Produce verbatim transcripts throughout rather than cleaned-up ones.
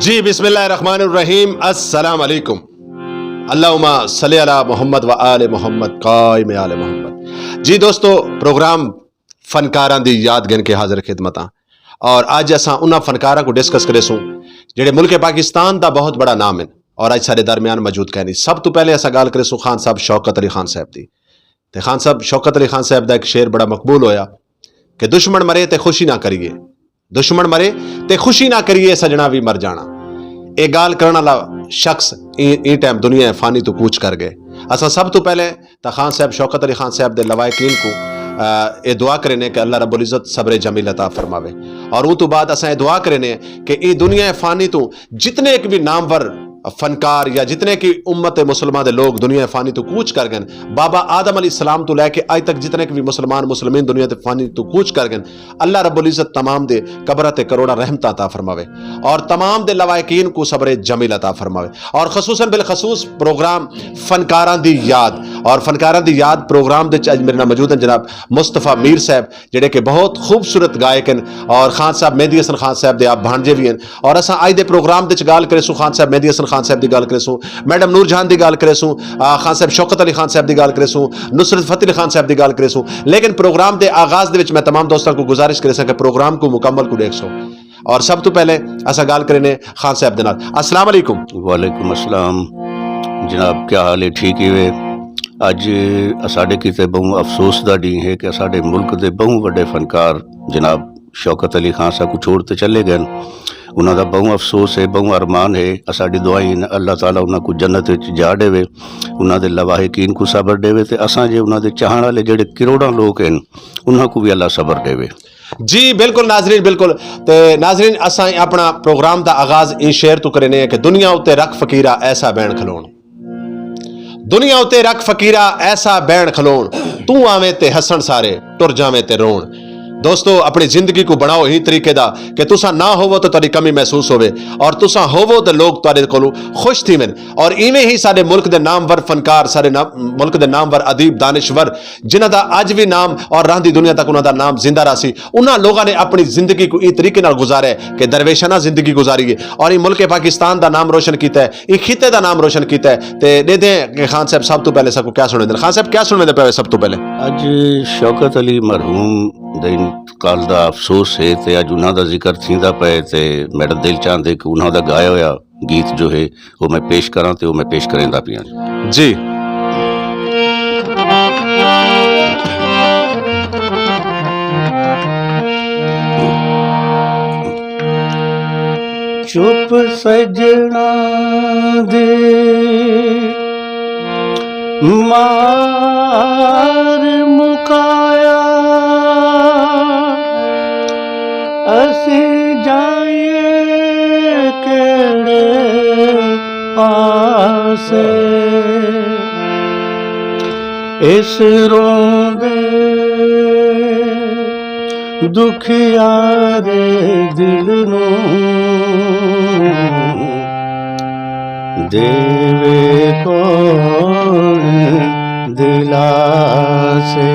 جی، بسم اللہ الرحمن الرحیم۔ السلام علیکم۔ اللہم صلی علی محمد و آل محمد، قائم آل محمد۔ جی دوستو، پروگرام فنکاراں دی یاد گھن کے حاضر خدمت ہاں، اور اج اساں انہاں فنکاراں کو ڈسکس کریسوں جڑے ملک پاکستان دا بہت بڑا نام ہے اور اج سارے درمیان موجود کائنی۔ سب تو پہلے اساں گال کریسوں خان صاحب شوکت علی خان صاحب دی۔ تے خان صاحب، شوکت علی خان صاحب دا ایک شعر بڑا مقبول ہویا کہ دشمن مرے تے خوشی نہ کریے، دشمن مرے تے خوشی نہ کریے، سجنا وی مر جانا۔ اے گال کرن والا شخص ایں ایں ٹائم دنیا فانی تو کوچ کر گئے۔ اساں سب تو پہلے تاں خان صاحب، شوکت علی خان صاحب دے لواحقین کو، آ، اے دعا کرینے کہ اللہ رب العزت صبر جمیل عطا فرماوے، اور اوں تو بعد اساں اے دعا کرینے کہ ایں دنیا فانی تو جتنے ایک بھی نامور فنکار یا جتنے کی امت مسلمہ دے لوگ دنیا فانی تو کوچ کر گئے، بابا آدم علیہ السلام تو لے کے اج تک جتنے کی بھی مسلمان مسلمین دنیا تے فانی تو کوچ کر گئے، اللہ رب العزت تمام دے قبر تے کروڑا رحمت عطا فرماوے اور تمام دے لواحقین کو صبر جمیل عطا فرماوے۔ اور خصوصاً بالخصوص پروگرام فنکاراں دی یاد، اور فنکاراں دی یاد پروگرام دے وچ اج میرے نال موجود ہیں جناب مصطفیٰ میر صاحب، جڑے کہ بہت خوبصورت گائک ہیں، اور خان صاحب مہدی حسن خان صاحب دے آپ بھانجے بھی ہیں۔ اور اساں اج دے پروگرام دے وچ گال کریسوں خان صاحب مہدی حسن خان صاحب دی گال کریسوں، میڈم نور جہان دی گال کریسوں، آ، خان صاحب شوکت علی خان صاحب دی گال کریسوں، نصرت فتح علی خان صاحب دی گال کریسوں۔ لیکن پروگرام دے آغاز دے وچ میں تمام دوستاں کو گزارش کریساں کہ پروگرام کو مکمل کو ڈیکھسو۔ اور سب تو پہلے اساں گال کرینے خان صاحب دے نال۔ السلام علیکم۔ وعلیکم السلام۔ جناب، کیا حال ہے؟ ٹھیک ہی وے؟ اج اساڈے کیتے بہوں افسوس دا ڈینہہ ہے کہ اساڈے ملک دے بہوں وڈے فنکار جناب شوکت علی خان صاحب کو چھوڑ تے چلے گئے۔ انہاں دا بہوں افسوس ہے، بہوں ارمان ہے۔ اساڈی دعائیں ہیں، اللہ تعالیٰ انہاں کو جنت وچ جا ڈیوے، انہاں دے لواحقین کو صبر ڈیوے، تے اساں جے انہاں دے چاہن والے جڑے کروڑاں لوگ ہیں، انہاں کو بھی اللہ صبر ڈیوے۔ جی بالکل ناظرین، بالکل۔ تے ناظرین، اساں اپنا پروگرام دا آغاز ایں شعر تو کرینے ہیں کہ دنیا اتے رکھ فقیرا ایسا بین کھلون، دنیا اتے رکھ فقیرا ایسا بین کھلون، توں آویں تے ہسن سارے، ٹر جاویں تے رون۔ دوستو، اپنی زندگی کو بناؤ ہی طریقے دا کہ تساں نہ ہووو تے تہاڈی کمی محسوس ہووے، اور تساں ہووو تے لوگ تہاڈے کولوں خوش تھیون۔ اور ایویں ہی ساڈے ملک دے نامور فنکار، ساڈے نا-، ملک دے نامور ادیب، دانشور، جنہاں دا اج وی نام اور رہندی دنیا تک انہاں دا نام زندہ رہسی، انہاں لوگاں نے اپنی زندگی کو ایں طریقے نال گزارے کہ درویشانہ زندگی گزاری ہے، اور ایں ملک پاکستان دا نام روشن کیتا ہے، ایں خطے دا نام روشن کیتا ہے۔ تے ݙیہدے ہیں کہ خان صاحب سب توں پہلے ساکوں کیا سݨیندے۔ خان صاحب، کیا سݨیندے پئے ہو سب توں پہلے؟ اڄ شوکت علی مرحوم دے انتقال دا افسوس ہے، تے اڄ انہاں دا ذکر تھیندا پئے، تے میݙا دل چاہندے کہ انہاں دا ڳایا ہویا گیت جو ہے، او میں پیش کراں، تے او میں پیش کریندا پیاں۔ جی۔ چپ سڄݨاں دی مار مکایا، اسی جائیے کیڑھے پاسے۔ اس روندے دکھیارے دل نوں دیوے کون دلاسے؟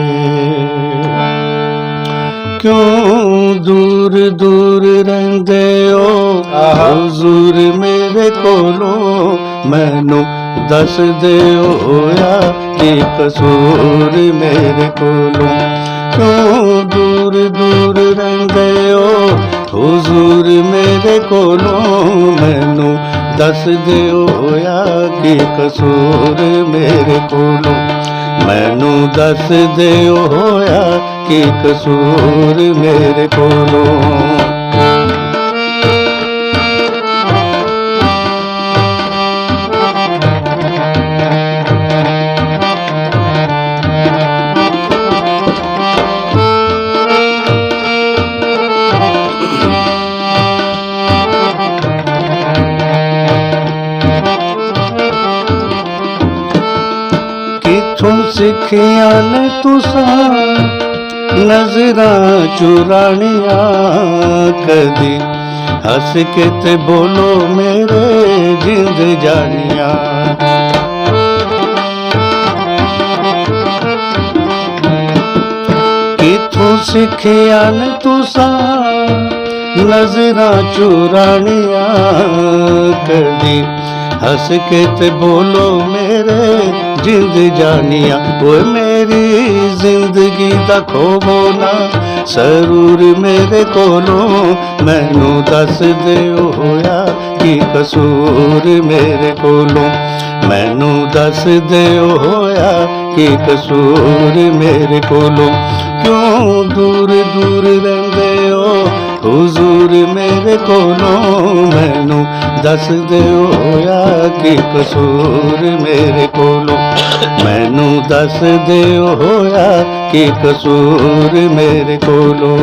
کیوں دور دور رہندے ہو حضور میرے کولوں؟ مینوں دس دیو ہویا کی قصور میرے کولوں؟ کیوں دور دور رہندے ہو حضور میرے کولوں؟ مینوں دس دیو ہویا کی قصور میرے کولوں؟ مینوں دس دیو ہویا کی قصور میرے کولوں؟ کتھوں سکھیاں نے تساں نظراں چرانیاں؟ کدی ہس کے تے بولو میرے جند جانیاں۔ کتھوں سکھیاں نے تساں نظراں چرانیاں، کدی ہس کے تے بولو میرے جند جانیاں۔ اوئے میری زندگی دا کھوو نہ سرور میرے کولوں، مینوں دس دیو ہویا کی قصور میرے کولوں، مینوں دس دیو ہویا کی قصور میرے کولوں۔ کیوں دور دور رہندے ہو حضور میرے کولوں، مینوں دس دیو ہویا کی قصور میرے کولوں، مینوں دس دیو ہویا کی قصور میرے کولوں۔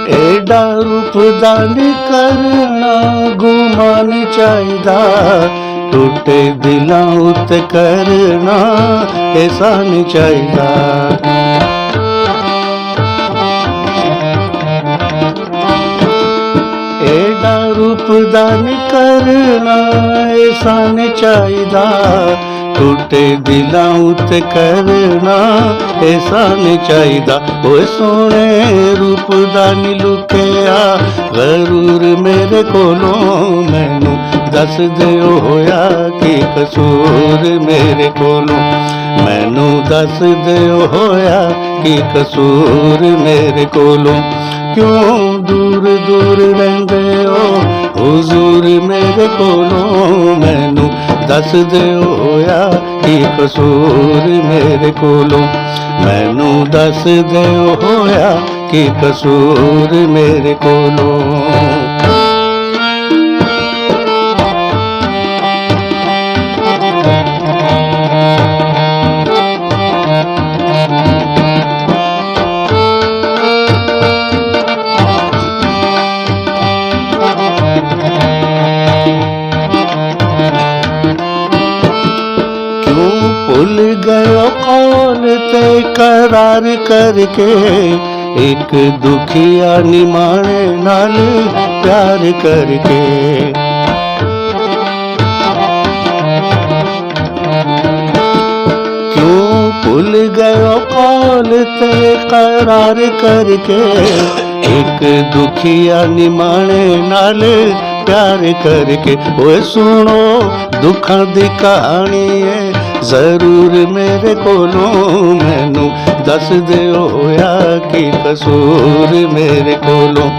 ایݙا روپ دا نکرنا گمان چاہیدا، ٹوٹے دلاں اتے کرنا احسان چاہیدا۔ ایݙا روپ دا نکرنا احسان چاہیدا، ٹوٹے دلاں اتے کرنا احسان چاہیدا۔ اوئے سوہݨے روپ دا نی لکیا غرور میرے کولوں، مینوں دس دیو ہویا کی قصور میرے کولوں، مینوں دس دیو ہویا کی قصور میرے کولوں۔ کیوں دور دور رہندے ہو حضور میرے کولوں، مینوں دس دیو ہویا کی قصور میرے کولوں، مینوں دس دیو ہویا کی قصور میرے کولوں۔ کیوں بھل گئے ہو قول تے قرار کر کے، ایک دکھیا نمانے نال پیار کر کے؟ کیوں بھل گئے ہو قول تے قرار کر کے، ایک دکھیا نمانے نال پیار کر کے؟ اوئے سنو، دکھاں دی کہانی ہے ضرور میرے کولوں، مینوں دس دیو ہویا کی قصور میرے کولوں،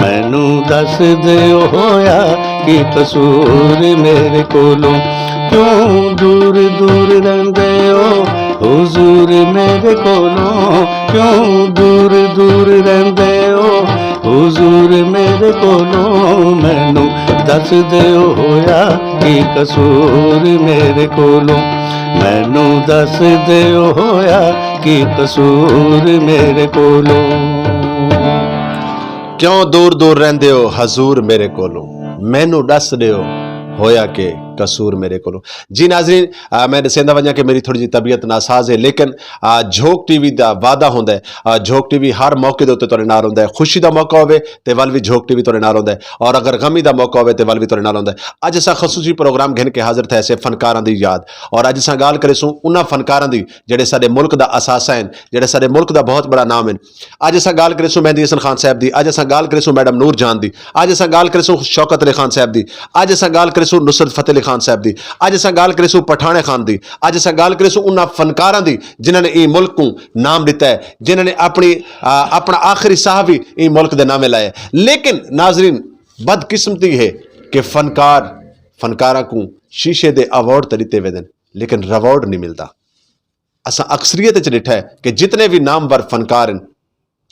مینوں دس دیو ہویا کی قصور میرے کولوں۔ کیوں دور دور رہندے ہو حضور میرے کولوں، کیوں دور دور رہندے ہو حضور میرے کولوں؟ مینوں دس دیو ہویا کی قصور میرے کولوں، مینوں دس دیو ہویا کی قصور میرے کولوں۔ کیوں دور دور رہندے ہو حضور میرے کولوں؟ مینوں ݙس ݙیو ہویا کے قصور میرے کولوں۔ جی ناظرین، آ، میں ݙسیندا ونڄاں کہ میری تھوڑی جی طبیعت ناساز ہے، لیکن، آ، جھوک ٹی وی دا وعدہ ہوندا ہے، آ، جھوک ٹی وی ہر موقع دے اتے تہاݙے نال ہوندا ہے۔ خوشی دا موقع ہووے تے ول وی جھوک ٹی وی تہاݙے نال ہوندا ہے، اور اگر غمی دا موقع ہووے تے ول وی تہاݙے نال ہوندا ہے۔ اڄ اساں خصوصی پروگرام گھن کے حاضر تھئے سے فنکاراں دی یاد، اور اڄ اساں ڳالھ کریسوں انہاں فنکاراں دی جیڑھے ساݙے ملک دا اثاثہ ہن، جیڑھے ساݙے ملک دا بہت بڑا نام ہن۔ اڄ اساں ڳالھ کریسوں مہندی حسن خان صاحب دی، اڄ اساں ڳالھ کریسوں میڈم نور جان دی، اڄ اساں ڳالھ کریسوں شوکت علی خان صاحب دی، اڄ اساں ڳالھ کریسوں نصرت فتح علی خان صاحب دی، اڄ اساں ڳالھ کریسوں پٹھاݨے خان دی، اڄ اساں ڳالھ کریسوں انہاں فنکاراں دی جنہاں نے ایں ملک کوں نام ݙتا ہے، جنہاں نے اپݨی، آ، اپݨا آخری ساہ وی ایں ملک دے ناویں لایا ہے۔ لیکن ناظرین، بدقسمتی ہے کہ فنکار، فنکاراں کوں شیشے دے ایوارڈ تے ݙتے ویندن، لیکن ریوارڈ نہیں ملدا۔ اساں اکثریت وچ ݙٹھا ہے کہ جتنے وی نامور فنکار ہن،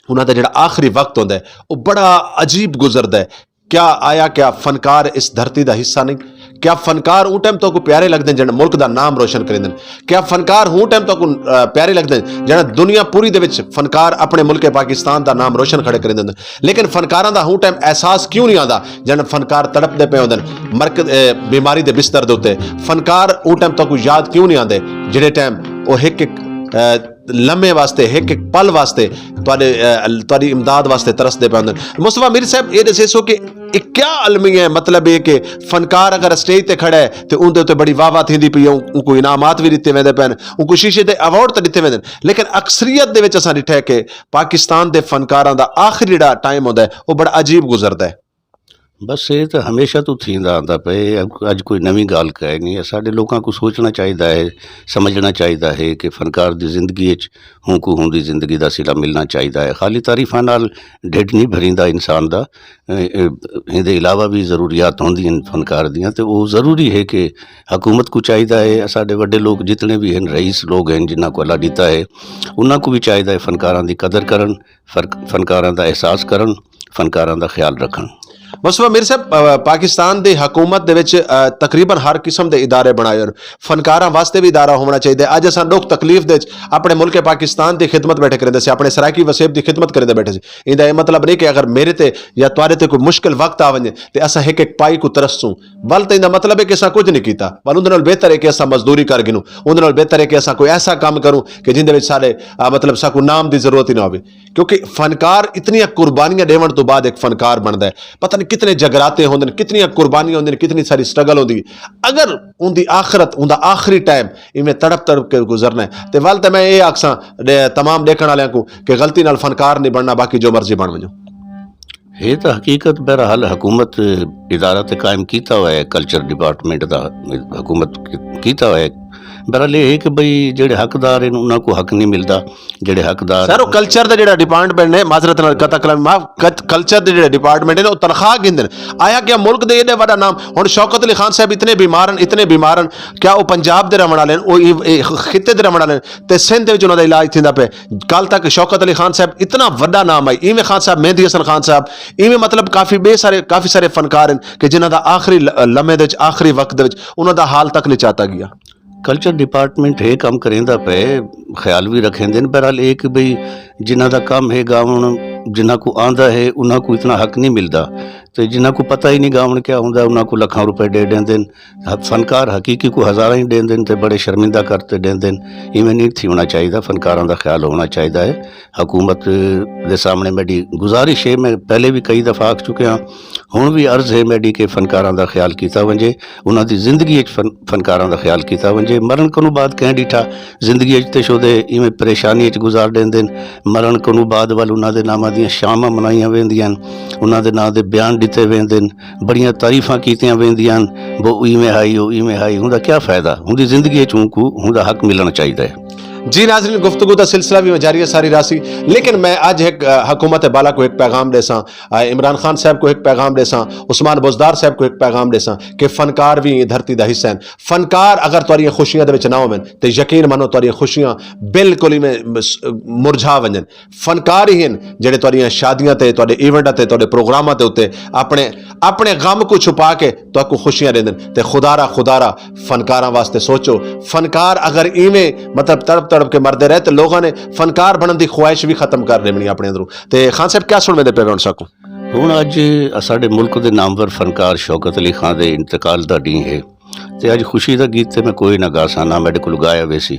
انہاں دا جڑا آخری وقت ہوندا ہے، او بڑا عجیب گزردا ہے۔ کیا آیا، کیا فنکار اس دھرتی دا حصہ نہیں؟ کیا فنکار اوں ٹائم تہاکوں پیارے لڳدن جݙاں ملک دا نام روشن کریندن؟ کیا فنکار اوں ٹائم تہاکوں، آ، پیارے لڳدن جݙاں دنیا پوری دے وچ فنکار اپݨے ملک پاکستان دا نام روشن کھڑے کریندن؟ لیکن فنکاراں دا اوں ٹائم احساس کیوں نہیں آندا جݙاں فنکار تڑپدے پئے ہوندن، مرکز، اے، بیماری دے بستر دے اتے؟ فنکار اوں ٹائم تہاکوں یاد کیوں نہیں آندے جڑے ٹائم او ہک ہک لمحے واسطے، ہک ہک پل واسطے تہاڈے تہاڈی امداد واسطے ترسدے پئے ہوندن۔ مصطفی میر صاحب، اے ڈسیسو کہ اے کیا المیہ ہے؟ مطلب اے کہ فنکار اگر اسٹیج تے کھڑا ہے تے اوندے اتے بڑی واہ واہ تھیندی پئی ہے، اونکوں انعامات وی ڈتے ویندے پئے ہن، اونکوں شیشے تے ایوارڈ تے ڈتے ویندے ہن، لیکن اکثریت دے وچ اساں ڈٹھا ہے کہ پاکستان دے فنکاراں دا آخری جیڑھا ٹائم ہوندا ہے او بڑا عجیب گزردا ہے۔ بس اے تاں ہمیشہ توں تھیندا آندا پئے، اج کوئی نویں گالھ کائے نی۔ ساڈے لوکاں کوں سوچنا چاہیدا ہے، سمجھنا چاہیدا ہے کہ فنکار دی زندگی اچ ہونکوں ہوندی زندگی دا صلہ ملنا چاہیدا ہے۔ خالی تعریفاں نال ڈھڈ نی بھریندا انسان دا۔ ایندے علاوہ وی ضروریات ہوندیاں ہن فنکار دیاں، تے او ضروری ہے کہ حکومت کوں چاہیدا ہے، اساڈے وڈے لوک جتنے وی ہن، رئیس لوک ہن جنہاں کوں اللہ ڈتا ہے، انہاں کوں وی چاہیدا ہے فنکاراں دی قدر کرن، فنکاراں دا احساس کرن، فنکاراں دا خیال رکھن۔ مصطفی میر صاحب، پاکستان دی حکومت دے وچ تقریبا ہر قسم دے ادارے بنڑائے ہن۔ فنکاراں واسطے وی ادارہ ہووݨا چاہیدے۔ اج اساں ڈکھ تکلیف دے وچ اپنڑے ملک پاکستان دی خدمت بیٹھے کریندے سے، اپنڑے سرائیکی وسیب دی خدمت کریندے بیٹھے سے۔ ایندا اے مطلب نئیں کہ اگر میرے تے یا تہاڈے تے کوئی مشکل وقت آ ونجے تے اساں ہک ہک پائی کوں ترسوں، ول تاں ایندا مطلب اے کہ اساں کجھ نئیں کیتا، ول اوندے نال بہتر اے کہ اساں مزدوری کر گھنوں، اوندے نال بہتر اے کہ اساں کوئی ایسا کم کروں کہ جیندے وچ ساڈے مطلب ساکوں نام دی ضرورت ہی نہ ہووے۔ کیونکہ فنکار اتنیاں قربانیاں ڈیونڑ توں بعد ہک فنکار بنڑدا ہے۔ پتہ نئیں کتنے جگراتے ہوندن، کتنیاں قربانیاں ہوندین، کتنی ساری سٹرگل ہوندی ہے۔ اگر اوندی آخرت، اوندا آخری ٹائم ایویں تڑپ تڑپ کے گزرنا ہے تے ول تے میں اے آکھساں تمام ڈیکھنڑ آلیاں کوں کہ غلطی نال فنکار نئیں بنڑنا، باقی جو مرضی بنڑ ونجو۔ ہے تاں حقیقت۔ بہرحال حکومت ادارہ تے قائم کیتا ہویا ہے، کلچر ڈپارٹمنٹ دا حکومت کیتا ہویا ہے۔ بہرحال اے ہے کہ بھئی جیڑھے حقدار ہن انہاں کوں حق نی ملدا۔ جیڑھے حقدار سر او کلچر دا جیڑھا ڈپارٹمنٹ ہے، معذرت نال قطع کلام معاف، کلچر دے جیڑھے ڈپارٹمنٹ ہے او تنخواہ گھندن۔ آیا کیا ملک دے ایڈے وڈا نام ہن شوکت علی خان صاحب اتنے بیمار ہن، اتنے بیمار ہن، کیا او پنجاب دے رہون والے ہن، او خطے دے رہون والے ہن تے سندھ دے وچ انہاں دا علاج تھیندا پے؟ کل تک شوکت علی خان صاحب اتنا وڈا نام ہے، ایویں خان صاحب، مہدی حسن خان صاحب، ایویں مطلب کافی بے سارے کافی سارے فنکار ہن کہ جنہاں دا آخری لمحے دے وچ، آخری وقت دے وچ انہاں دا حال تک نی چاتا گیا۔ کلچر ڈیپارٹمنٹ ہے کم کریندا پئے، خیال وی رکھیندن۔ بہرحال اے کہ بھئی جنہاں دا کم ہے گاون، جنہاں کوں آندا ہے انہاں کوں اتنا حق نی ملدا، تے جنہاں کوں پتہ ہی نی گاون کیا ہوندا انہاں کوں لکھاں روپے ڈے ڈیندن۔ فنکار حقیقی کوں ہزاراں ہی ڈیندن تے بڑے شرمندہ کر تے ڈیندن۔ ایویں نی تھیونڑاں چاہیدا، فنکاراں دا خیال ہونڑاں چاہیدا ہے۔ حکومت دے سامنے میڈی گزارش ہے، میں پہلے وی کئی دفعہ آکھ چکیاں، ہن وی عرض ہے میڈی کہ فنکاراں دا خیال کیتا ونجے، انہاں دی زندگی اچ فن فنکاراں دا خیال کیتا ونجے۔ مرݨ کنوں بعد کہیں ݙٹھا زندگی اچ تے شودے ایویں پریشانی اچ گزار ݙیندن۔ مرݨ کنوں بعد ول انہاں دے ناماں دیاں شاماں منائیاں ویندیاں ہن، انہاں دے ناں دے بیان ݙتے ویندن، بڑیاں تعریفاں کیتیاں ویندیاں ہن، بو ایویں ہائی، او ایویں ہائی۔ اوندا کیا فائدہ؟ اوندی زندگی اچ اونکوں اوندا حق ملݨ چاہیدا ہے۔ جی ناظرین، گفتگو دا سلسلہ وی جاری ساری راہسی، لیکن میں اج ہک حکومت بالا کوں ہک پیغام ݙیساں، عمران خان صاحب کوں ہک پیغام ݙیساں، عثمان بزدار صاحب کوں ہک پیغام ݙیساں کہ فنکار وی ایں دھرتی دا حصہ ہن۔ فنکار اگر تہاڈیاں خوشیاں دے وچ نہ ہوون تے یقین منو تہاڈیاں خوشیاں بالکل ایویں مرجھا ونجن۔ فنکار ہی ہن جیڑھے تہاڈیاں شادیاں تے، تہاڈے ایونٹاں تے، تہاڈے پروگراماں دے اتے اپنے اپنے غم کوں چھپا کے تہاکوں خوشیاں ݙیندن۔ تے خدارا خدارا فنکاراں واسطے سوچو۔ فنکار اگر ایویں مطلب تڑپ تڑپ کے مردے رہے تے لوگاں نے فنکار بنن دی خواہش وی ختم کر ݙیونی اپنے اندروں۔ تے خان صاحب کیا سنویندے پئے ہن ساکوں؟ ہن اج اساڈے ملک دے نامور فنکار شوکت علی خان دے انتقال دا ڈینہہ ہے، تے اج خوشی دا گیت تے میں کوئی نہ گاساں، نہ میڈے کول گایا ویسی۔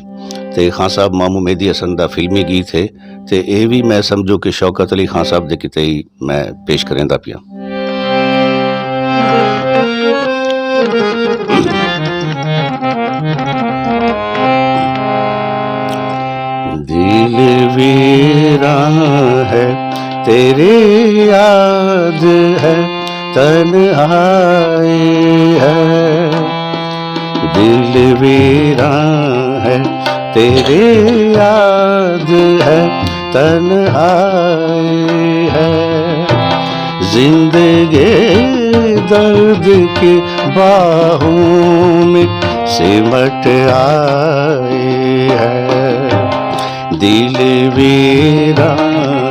تے خان صاحب ماموں مہدی حسن دا فلمی گیت ہے، تے اے وی میں سمجھو کہ شوکت علی خان صاحب دے کیتے ہی میں پیش کریندا پیاں۔ دل ویراں ہے تیری یاد ہے، تنہائی ہے۔ دل ویراں ہے تیری یاد ہے، تنہائی ہے۔ زندگی درد کی باہوں میں سمٹ آئی ہے۔ دل ویراں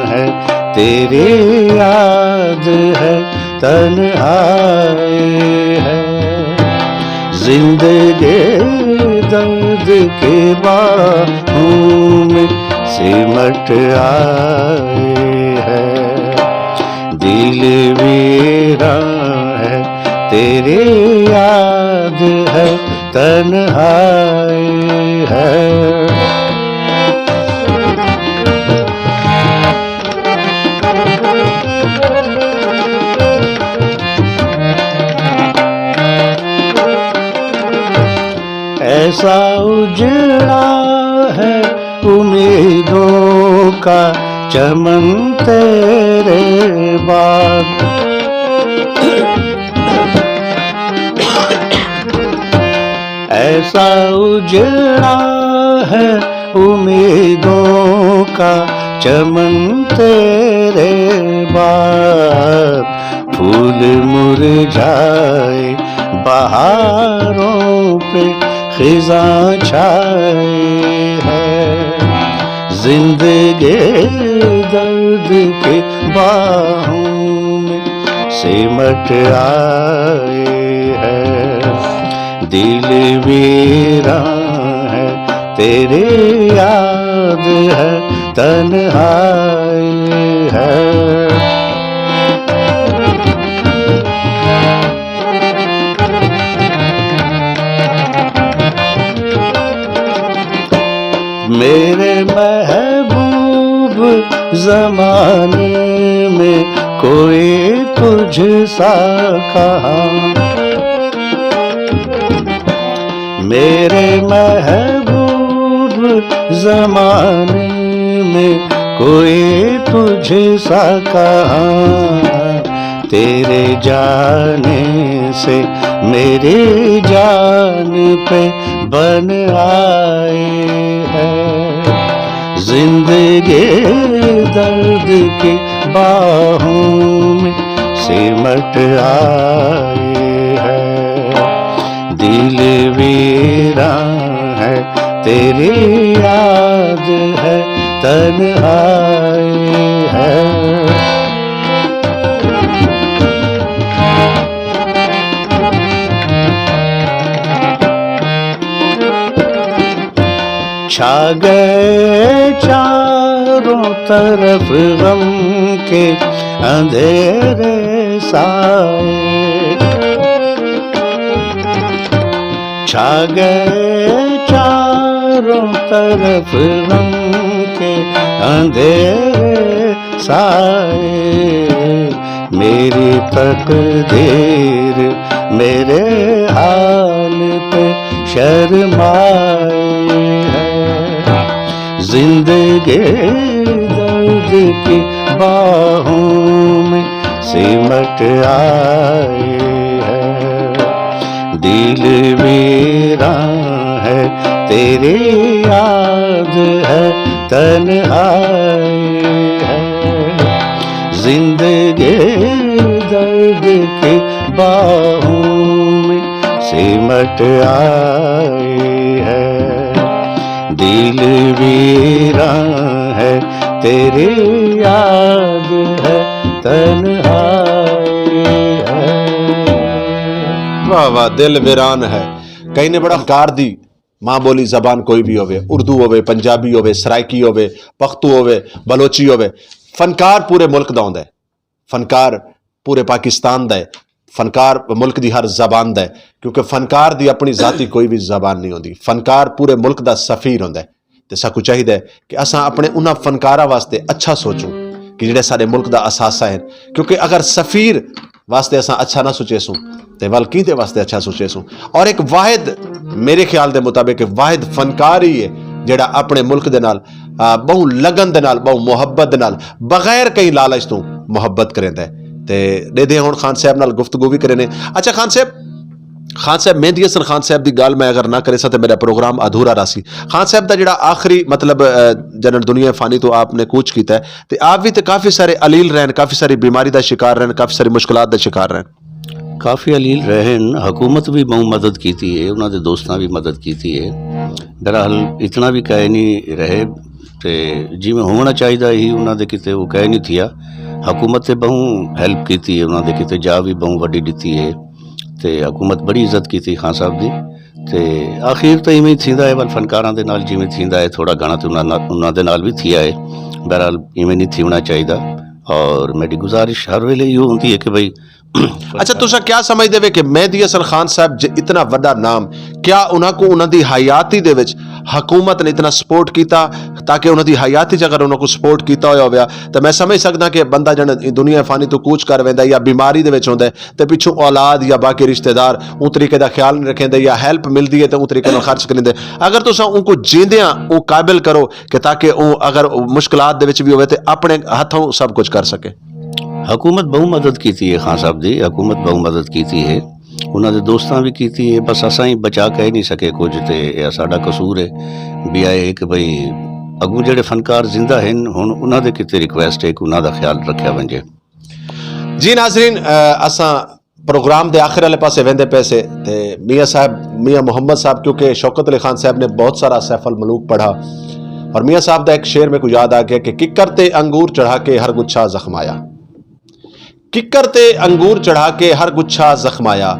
ہے تیری یاد ہے، تنہائی ہے۔ زندگی درد کے باہوں میں سمٹ آئی ہے۔ دل ویراں ہے تیری یاد ہے، تنہائی ہے۔ سا اجڑا ہے امیدوں کا چمن تیرے بعد۔ ایسا اجڑا ہے امیدوں کا چمن تیرے بعد، پھول مرجھائے، بہاروں پہ خزاں چھائے ہے۔ زندگی درد کے باہوں میں سمٹ آئے ہے۔ دل ویراں ہے، تیری یاد ہے، تنہائی ہے۔ میرے محبوب، زمانے میں کوئی تجھ سا کہاں؟ میرے محبوب، زمانے میں کوئی تجھ سا کہاں؟ تیرے جانے سے میری جان پہ بن آئی ہے۔ زندگی درد کی باہوں میں سمٹ آئی ہے۔ دل ویراں ہے، تیری یاد ہے، تنہائی ہے۔ چھا گئے چاروں طرف غم کے اندھیرے سائے۔ چھا گئے چاروں طرف غم کے اندھیرے سائے۔ میری تقدیر میرے حال پہ شرمائے ہے۔ زندگی درد کی باہوں میں سمٹ آئی ہے۔ دل ویراں ہے، تیری یاد ہے، تنہائی ہے۔ زندگی درد کی باہوں میں سمٹ آئی ہے۔ دل ویراں ہے، تیری یاد ہے، تنہائی ہے۔ واہ واہ، دل ویران ہے۔ کہیں نے بڑا کار دی ماں بولی زبان کوئی بھی ہووے، اردو ہووے، پنجابی ہووے، سرائیکی ہووے، پختو ہووے، بلوچی ہووے، فنکار پورے ملک دا ہوندا ہے۔ فنکار پورے پاکستان دا ہے۔ فنکار ملک دی ہر زبان دا ہے، کیونکہ فنکار دی اپنی ذاتی کوئی بھی زبان نہیں ہوندی۔ فنکار پورے ملک دا سفیر ہوندا ہے۔ تے ساکوں چاہیدا ہے کہ اساں اپنے انہاں فنکاراں واسطے اچھا سوچوں کہ جڑے ساڈے ملک دا اثاثہ ہن، کیونکہ اگر سفیر واسطے اساں اچھا نہ سوچیسوں تے ول کیندے واسطے اچھا سوچیسوں؟ اور ایک واحد، میرے خیال دے مطابق واحد فنکار ہی ہے جڑا اپنے ملک دے نال، آ، بہوں لگن دے نال، بہوں محبت دے نال، بغیر کہیں لالچ توں محبت کریندا ہے۔ تے ݙیدھے ہن خان صاحب نال گفتگو وی کرینے۔ اچھا خان صاحب، خان صاحب، مہندی حسن خان صاحب دی ڳالھ میں اگر نہ کریساں تے میݙا پروگرام ادھورا رہسی۔ خان صاحب دا جڑا آخری، مطلب، آ، جݙݨ دنیا فانی توں آپ نے کوچ کیتا ہے تے آپ وی تے کافی سارے علیل رہن، کافی ساری بیماری دا شکار رہن، کافی ساری مشکلات دا شکار رہن۔ کافی علیل رہن، حکومت وی ٻہوں مدد کیتی ہے، انہاں دے دوستاں وی مدد کیتی ہے۔ بہرحال اتنا وی کائے نہیں رہے تے جیویں ہووݨا چاہیدا ہی انہاں دے کیتے او کائے نہیں تھیا۔ حکومت تے ٻہوں ہیلپ کیتی ہے، انہاں دے کیتے جا وی ٻہوں وݙی ݙتی ہے تے حکومت بڑی عزت کیتی خان صاحب دی۔ تے آخر تاں ایویں تھیندا ہے، ول فنکاراں دے نال جیویں تھیندا ہے، تھوڑا گھݨا تے انہاں نال، انہاں دے نال وی تھیا ہے۔ بہرحال ایویں نہیں تھیوݨا چاہیدا۔ اور میݙی گزارش ہر ویلے ایہو ہوندی ہے کہ بھئی اچھا، تساں کیا سمجھدے وے کہ مہندی حسن خان صاحب جے اتنا وݙا نام، کیا انہاں کوں انہاں دی حیاتی دے وچ حکومت نے اتنا سپورٹ کیتا تاکہ انہاں دی حیاتی چ اگر انہاں کو سپورٹ کیتا ہویا ہویا، تے میں سمجھ سکدا کہ بندہ جن دنیا فانی تو کوچ کر ویندا ہے یا بیماری دے وچ ہوندا ہے، تے پچھوں اولاد یا باقی رشتہ دار اوں طریقے دا خیال نہیں رکھیندے یا ہیلپ ملدی ہے تے اوں طریقے نال خرچ کریندے۔ اگر تساں اوں کو جیندیاں اوں قابل کرو کہ تاکہ اوں اگر مشکلات دے وچ بھی ہوے تے اپنے ہتھوں سب کچھ کر سکے۔ حکومت بہوں مدد کیتی ہے خان صاحب دی، حکومت بہوں مدد کیتی ہے، انہاں دے دوستاں بھی کیتی ہے، بس اساں ہی بچا کہہ نہیں سکے کچھ، تے اے ساڈا قصور ہے۔ بھی آئے کہ بھئی اگوں جڑے فنکار زندہ ہن، ہن انہاں دے کیتے ریکویسٹ ہے کہ انہاں دا خیال رکھیا ونجے۔ جی ناظرین، اساں پروگرام دے آخر والے پاسے ویندے پے سے، تے میاں صاحب، میاں محمد صاحب، کیونکہ شوکت علی خان صاحب نے بہت سارا سیف الملوک پڑھا، اور میاں صاحب دا ایک شعر میرے کو یاد آ گیا کہ ککر تے انگور چڑھا کے ہر گچھا زخمایا۔ ککر تے انگور چڑھا کے ہر گچھا زخمایا،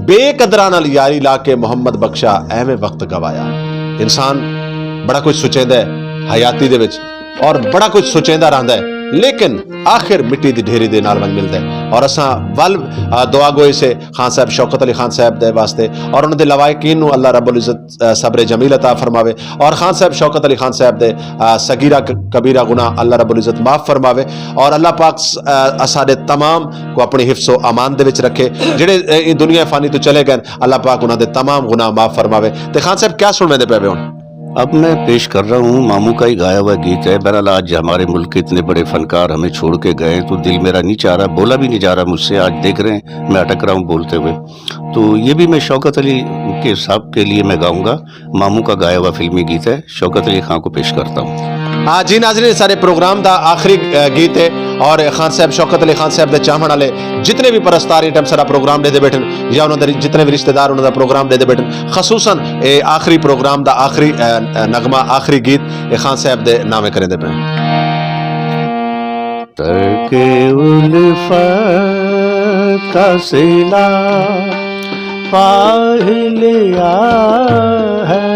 بے قدراں نال یاری لا کے محمد بخشا ایویں وقت گوایا۔ انسان بڑا کچھ سوچیندا ہے حیاتی دے وچ، اور بڑا کچھ سوچیندا رہندا ہے، لیکن آخر مٹی دی ڈھیری دے نال ونج ملدا ہے۔ اور اساں ول، آ، دعا گوئے سے خان صاحب شوکت علی خان صاحب دے واسطے اور انہاں دے لواحقین نو اللہ رب العزت، آ، صبر جمیل عطا فرماوے، اور خان صاحب شوکت علی خان صاحب دے، آ، صغیرہ ک-، کبیرہ گناہ اللہ رب العزت معاف فرماوے، اور اللہ پاک س-، آ، اساڈے تمام کو اپنی حفظ و امان دے وچ رکھے۔ جڑے، آ، ایں دنیا فانی تو چلے گئے، اللہ پاک انہاں دے تمام گناہ معاف فرماوے۔ تے خان صاحب کیا سنویندے پے وے ہن؟ اب میں پیش کر رہا ہوں ماموں کا ہی گایا ہوا گیت ہے۔ بہرحال، آج ہمارے ملک کے اتنے بڑے فنکار ہمیں چھوڑ کے گئے ہیں، تو دل میرا نہیں چاہ رہا، بولا بھی نہیں جا رہا مجھ سے۔ آج دیکھ رہے ہیں، میں اٹک رہا ہوں بولتے ہوئے۔ تو یہ بھی میں شوکت علی کے صاحب کے لیے میں گاؤں گا۔ ماموں کا گایا ہوا فلمی گیت ہے، شوکت علی خان کو پیش کرتا ہوں۔ ہاں جی ناظرین، سارے پروگرام دا آخری، آ، گیت ہے، اور خان صاحب، شوکت علی خان صاحب دے چاہن والے جتنے بھی پرستار ایں ٹائم سارا پروگرام ݙیہدے ٻیٹھن، یا انہاں دے جتنے بھی رشتہ دار انہاں دا پروگرام ݙیہدے ٻیٹھن، خصوصاً اے آخری پروگرام دا آخری، اے، اے، نغمہ، آخری گیت اے خان صاحب دے ناویں کریندے پئے۔ ترک الفت کا صلہ پا لیا ہے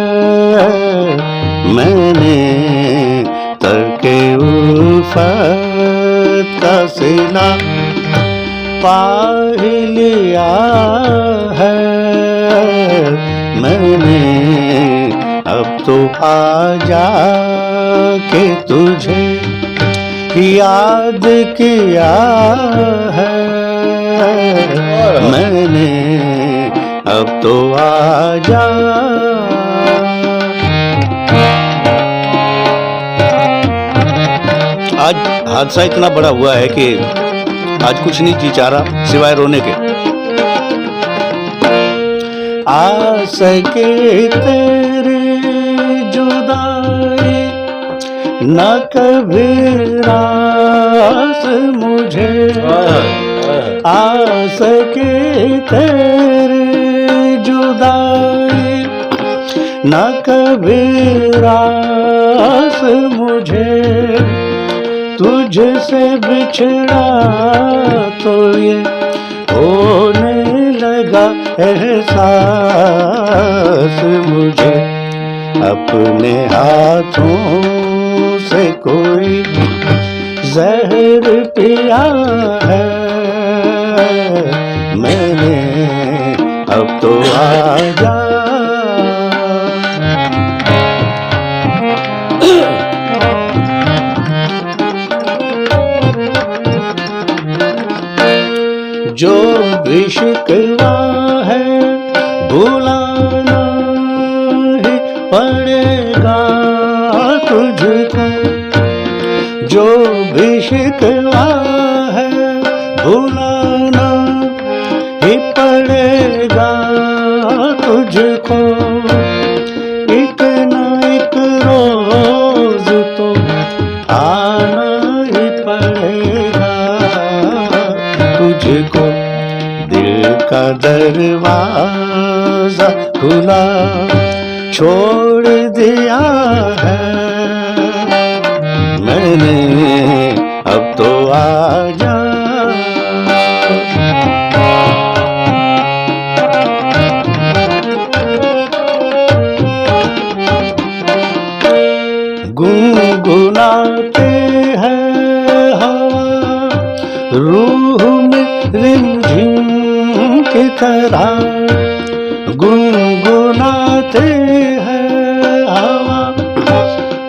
میں نے، ترک الفت کا صلہ پا لیا ہے میں نے۔ اب تو آ جا کہ تجھے یاد کیا ہے میں نے، اب تو آ جا۔ آج حادثہ اتنا بڑا ہوا ہے کہ آج کچھ نہیں جی چاہ رہا سوائے رونے کے۔ آ سکے تیری جدائی نہ کبھی راس مجھے، آ سکے تیری جدائی نہ کبھی راس مجھے، تجھ سے بچھڑا تو یہ ہونے لگا احساس مجھے۔ اپنے ہاتھوں سے کوئی زہر پیا ہے میں نے، اب تو آ جا۔ جو بھی شکوہ ہے بھلانا ہی پڑے گا تجھ کو، جو بھی شکوہ ہے بھلانا ہی پڑے گا تجھ کو، ایک نہ ایک روز تو آنا ہی پڑے گا تجھ کو۔ دل کا دروازہ کھلا چھوڑ دیا ہے میں نے، اب تو آ جا۔ گنگناتے ہیں ہوا روح میں رمجھم کی طرح، گنگناتے ہیں ہوا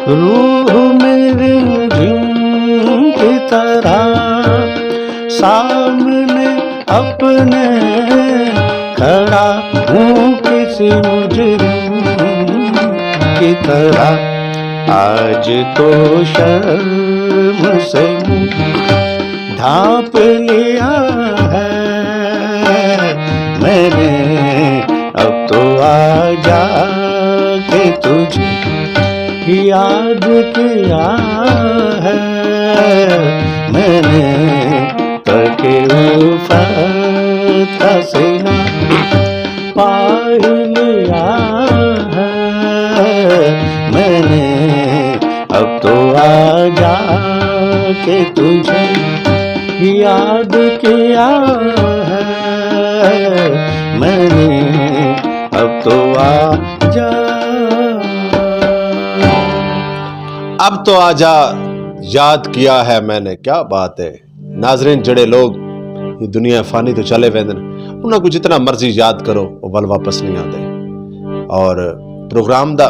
روح میں رمجھم کی طرح سامنے اپنے کھڑا ہوں، کسی مجرم کی طرح۔ آج تو شرم سے منہ ڈھانپ لیا ہے میں نے، اب تو آ جا کے تجھے یاد کیا ہے میں نے، تڑکے الفت کا سینہ پا لیا ہے میں نے، اب تو آ جا کے تجھے یاد کیا ہے میں نے، اب تو آ جا۔ اب تو آ جا، یاد کیا ہے میں نے۔ کیا بات ہے ناظرین، جڑے لوگ یہ دنیا فانی تو چلے ویندن، انہاں کو جتنا مرضی یاد کرو، وہ ول واپس نہیں آتے۔ اور پروگرام دا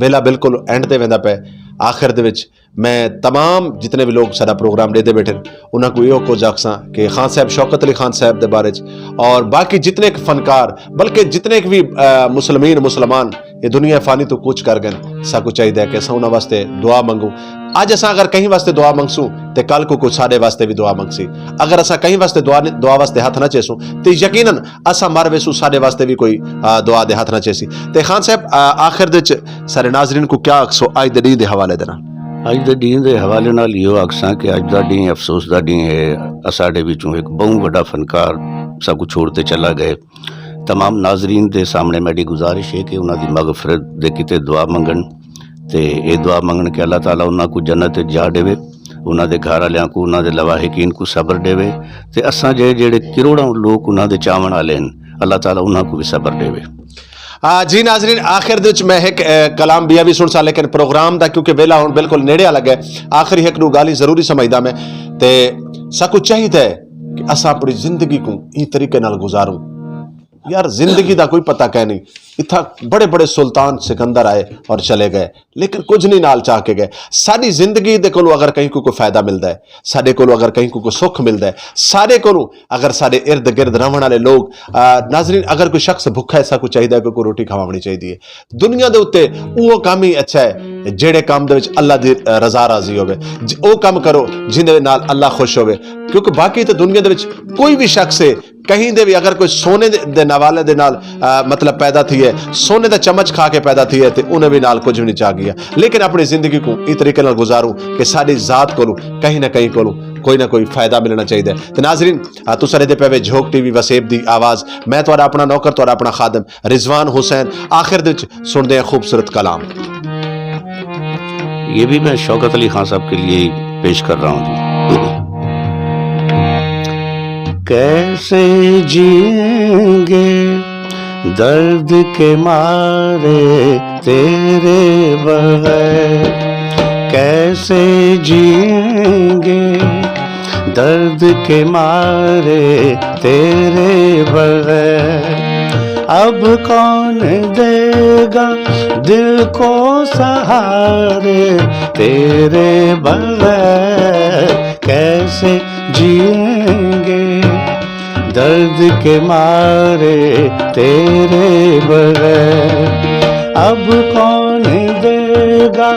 ویلا بالکل اینڈ تے ویندا پے۔ آخر دے وچ میں تمام جتنے بھی لوگ سارا پروگرام ڈیدے بیٹھے، انہاں کو یہ کچھ آکھساں کہ خان صاحب، شوکت علی خان صاحب دے بارے چ، اور باقی جتنے ایک فنکار، بلکہ جتنے ایک بھی، آ، مسلمین، مسلمان یہ دنیا فانی تو کوچ کر گئے، ساکو چاہیے کہ اساں انہاں واسطے دعا منگوں۔ اج اساں اگر کہیں واسطے دعا منگسوں تے کل کو کوئی ساڈے واسطے بھی دعا منگسی۔ اگر اساں کہیں واسطے دعا، دعا واسطے ہاتھ نہ چیسوں تے یقیناً اساں مر ویسوں، ساڈے واسطے بھی کوئی، آ، دعا دے ہاتھ نہ چیسی۔ تے خان صاحب، آ، آخر دے وچ سارے ناظرین کو کیا آکھسو اج دے ڈینہہ دے حوالے دے نال؟ اج دے ڈینہہ دے حوالے نال ایہو آکھساں کہ اج دا ڈینہہ افسوس دا ڈینہہ ہے۔ اساڈے وچوں ایک بہوں وڈا فنکار ساکو چھوڑ تے چلا گئے۔ تمام ناظرین دے سامنے میڈی گزارش ہے کہ انہاں دی مغفرت دے کیتے دعا منگن، تے اے دعا منگن کہ اللہ تعالیٰ انہاں کو جنت وچ جا ڈیوے، انہاں دے گھر والیاں کو، انہاں دے لواحقین کو صبر ڈیوے، تے اساں جے جڑے کروڑاں لوگ انہاں دے چاون والے ہیں، اللہ تعالیٰ انہاں کو بھی صبر ڈیوے۔ آ، جی ناظرین، آخر دے وچ میں ایک، اے، کلام بیا بھی سن سا، لیکن پروگرام دا کیونکہ ویلا ہن بالکل نیڑے آ لگا ہے، آخری ایک دو گالیں ضروری سمجھدا میں۔ تے ساکو چاہیدا ہے کہ اساں اپنی زندگی کو ایں طریقے نال گزاروں۔ یار، زندگی دا کوئی پتہ کائے نہیں۔ اتھا بڑے بڑے سلطان سکندر آئے اور چلے گئے، لیکن کچھ نہیں نال چاہ کے گئے۔ ساری زندگی دے کولوں اگر کہیں کو کوئی فائدہ ملدا ہے، ساڈے کولوں اگر کہیں کو کوئی سکھ ملدا ہے، ساڈے کولوں اگر ساڈے ارد گرد رہن والے لوگ، آ، ناظرین، اگر کوئی شخص بھکھا ہے، ساکو چاہیدا ہے کہ کوئی روٹی کھواونی چاہیے۔ دنیا دے اُتے اوہو کم ہی اچھا ہے جیڑھے کم دے وچ اللہ دی، آ، رضا راضی ہوے۔ ج-، او کم کرو جیندے نال اللہ خوش ہوے، کیونکہ باقی تے دنیا دے وچ کوئی بھی شخص ہے، کہیں دے بھی اگر کوئی سونے دے، دے نوالے دے نال، آ، مطلب پیدا تھی ہے، سونے دا چمچ کھا کے پیدا تھی ہے، تے انہیں بھی نال کچھ بھی نہیں چاہ گیا۔ لیکن اپنی زندگی کو اس طریقے نال گزاروں کہ ساڈی ذات کولوں کہیں نہ کہیں کولوں کوئی نہ کوئی فائدہ ملنا چاہیے۔ تے ناظرین، آ، تساں ݙیہدے پئے وے جھوک ٹی وی وسیب دی آواز۔ میں تہاݙا اپݨا نوکر، تہاݙا اپݨا خادم رضوان حسین۔ آخر دے وچ سݨدے ہیں خوبصورت کلام۔ یہ بھی میں شوکت علی خان صاحب کے لیے ہی پیش کر رہا ہوں جی۔ کیسے جئیں گے درد کے مارے تیرے بغیر، کیسے جئیں گے درد کے مارے تیرے بغیر۔ اب کون دے گا دل کو سہارے تیرے بغیر، کیسے جئیں گے درد کے مارے تیرے بغیر۔ اب کون دے گا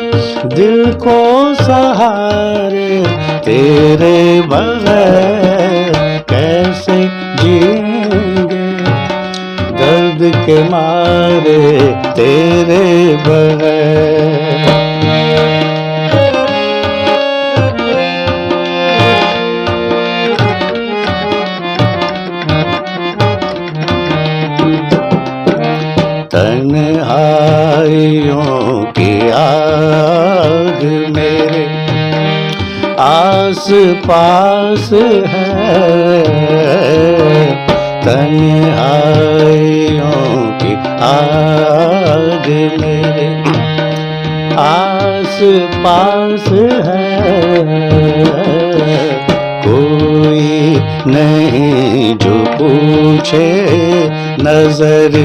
دل کو سہارے تیرے بغیر، کیسے جئیں گے درد کے مارے تیرے بغیر۔ تنہائیوں کی آگ میرے آس پاس ہے، تنہائیوں کی آگ میرے آس پاس ہے، کوئی نہیں جو پوچھے نظر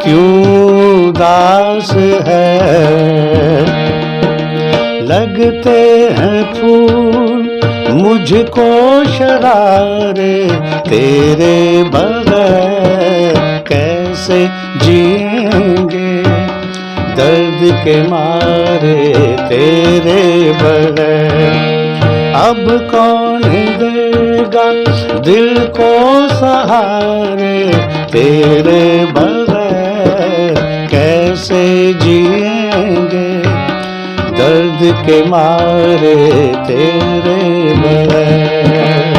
کیوں اداس ہے۔ لگتے ہیں پھول مجھ کو شرارے، تیرے بغیر کیسے جئیں گے؟ درد کے مارے تیرے بغیر اب کون دے گا دل کو سہارے؟ تیرے بغیر کیسے جئیں گے؟ درد کے مارے تیرے بغیر۔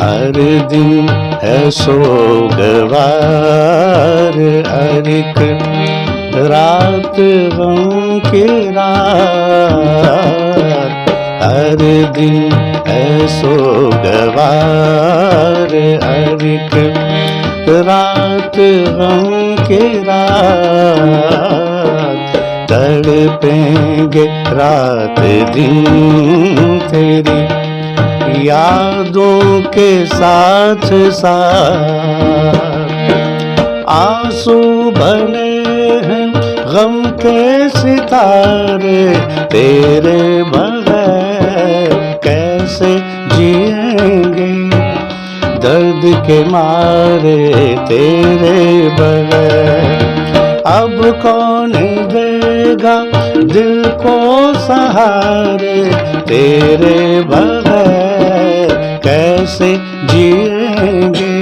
ہر دن ہے سوگوار، ہر ایک رات غم کی رات۔ ہر دن ہے سوگوار، ہر ایک رات غم کی رات۔ تڑپیں گے رات دن تیری یادوں کے ساتھ ساتھ۔ آنسو بنے ہیں غم کے ستارے، تیرے بغیر کیسے جئیں گے؟ درد کے مارے تیرے بغیر اب کون دے گا دل کو سہارے؟ تیرے بغیر کیسے جئیں گے؟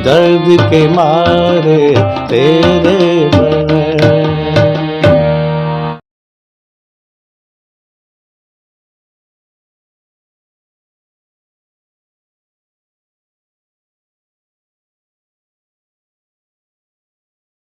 درد کے مارے تیرے بغیر۔